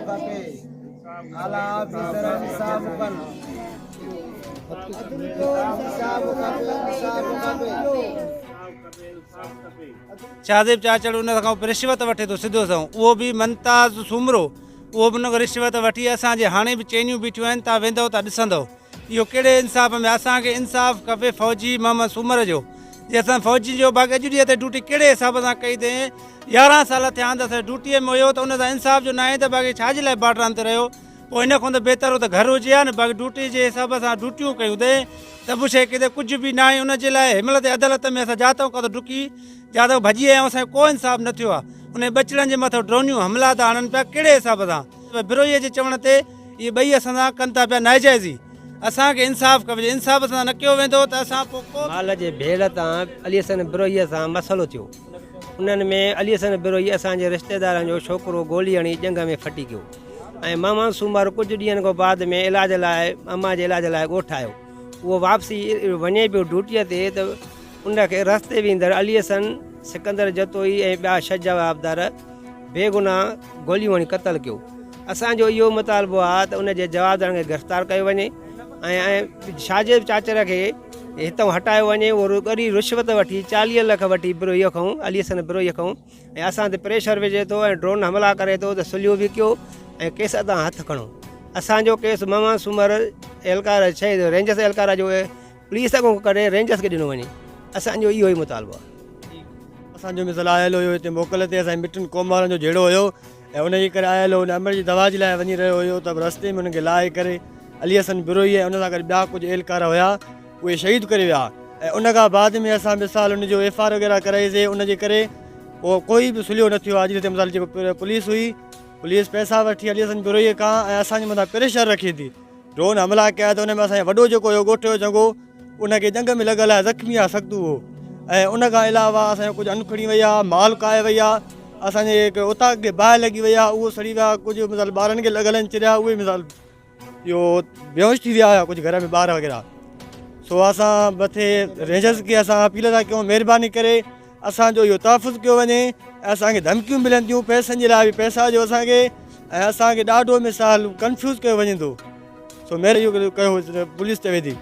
کپي اعليٰ آفيسر انصاف ڪن انصاف کپي انصاف کپي. شاهزيب چاچڙ ان کان به رشوت وٺي ٿو سڌو سنئون اهو به ممتاز سومرو اهو به ان کان رشوت وٺي اسان جي هاڻي به چينيون بيٺيون آهن تان ويندؤ تان ڏسندؤ اهو ڪهڙي انصاف ۾ اسان کي انصاف کپي فوجي محمد سومر جو جي اسان فوجي جو باقي اڄ ڏينهن تي ڊيوٽي ڪهڙي حساب سان ڪئي اٿئي 11 سال ٿيا آهن ته اسان ڊيوٽي ۾ هيو ته ان سان انصاف جو ناهي ته باقي ڇا جي لاء بارڊران تي رهيو پوء ان کان ته بهتر هو ته گهر هجي ها نه باقي ڊيوٽي جي حساب سان ڊيوٽيون ڪيون اٿئي ته به شيء ڪٿي ڪجهه به ناهي ان جي لاء هن مهل تائين عدالت ۾ اسان جاتئون ڪاتئون ڊڪي جاتئون ڀڄي آيا آهيون اسان کي ڪو انصاف نه ٿيو آهي انهن ٻچڙن جي مٿان ڊرونيون حملا ٿا هڻن پيا ڪهڙي حساب سان بروهيء جي چوڻ تي اهي ٻئي اسان سان ڪن ٿا پيا ناجائزي اسان کي انصاف کپي جي انصاف سان نه ڪيو ويندو ته اسان پوء ڪو به. مال جي ڀيڙ تان علي حسن بروهيء سان مسئلو ٿيو انهن ۾ علي حسن بروهي اسان جي رشتيدارن جو ڇوڪرو گولي هڻي ڄنگهه ۾ ڦٽي ڪيو ۽ ماما سومر ڪجهه ڏينهن کان بعد ۾ علاج لاء اما جي علاج لاء ڳوٺ آيو اهو واپسي وڃي پيو ڊيوٽيء تي ته ان کي رستي ويندڙ علي حسن، سڪندر جتوئي ۽ ٻيا ڇهه جوابدار بيگناهه گوليون هڻي قتل ڪيو. اسان جو اهو مطالبو آهي ته ان جي جوابدارن کي گرفتار ڪيو وڃي ۽ شاهزيب چاچڙ کي هتان هٽايو وڃي. اهو ڳري رشوت وٺي 40 لک وٺي بروهيء کان علي حسن بروهيء کان ۽ اسان تي پريشر وجهي ٿو ۽ ڊرون حملا ڪري ٿو ته سليو به ڪيو ۽ ڪيس تان هٿ کڻو. اسان جو ڪيس محمد سومر اهلڪار ڇهه رينجرس اهلڪار جو پوليس اڳو ڪري رينجرس کي ڏنو وڃي اسان جو اهو ئي مطالبو آهي. اسان جو مثال آيل هيو هتي موڪل تي اسان جي مٽن قوم وارن جو جهيڙو هيو ۽ ان جي ڪري آيل هو ان امڙ جي دوا جي لاء وڃي رهيو هيو ته رستي ۾ ان کي لاهي ڪري علي حسن بروهي ۽ ان سان گڏ ٻيا ڪجهه اهلڪار هيا اهي شهيد ڪري ويا ۽ ان کان بعد ۾ اسان مثال ان جو ايف آر وغيره ڪرائي سي ان جي ڪري پوء ڪوئي به سليو نه ٿيو آهي اڄ تائين مثال جيڪو پوليس هئي پوليس پئسا وٺي علي حسن بروهي کان ۽ اسان جي مٿان پريشر رکي ٿي ڊرون حملا ڪيا ته ان ۾ اسان جو وڏو جيڪو هيو ڳوٺ جو چڱو ان کي ڄنگهه ۾ لڳل آهي زخمي آهي سخت اهو ۽ ان کان علاوه اسان جو ڪجهه ان کڻي وئي آهي مال ڪاهي وئي آهي اسان جي هڪ اوطاق کي باهه لڳي وئي آهي اهو سڙي ويا ڪجهه مثال ٻارن کي لڳل آهن چريا اهي مثال اهو بيهوش ٿي ويا هيا ڪجهه گهر ۾ ٻار وغيره سو اسان مٿي رينجرز کي اسان اپيل ٿا ڪيون مهرباني ڪري اسان جو اهو تحفظ ڪيو وڃي ۽ اسان کي ڌمڪيون ملن ٿيون پئسن جي لاء به پئسا جو اسان کي ۽ اسان کي ڏاڍو مثال ڪنفيوز ڪيو وڃي ٿو سو مهر اهو ڪيو پوليس چوي ٿي.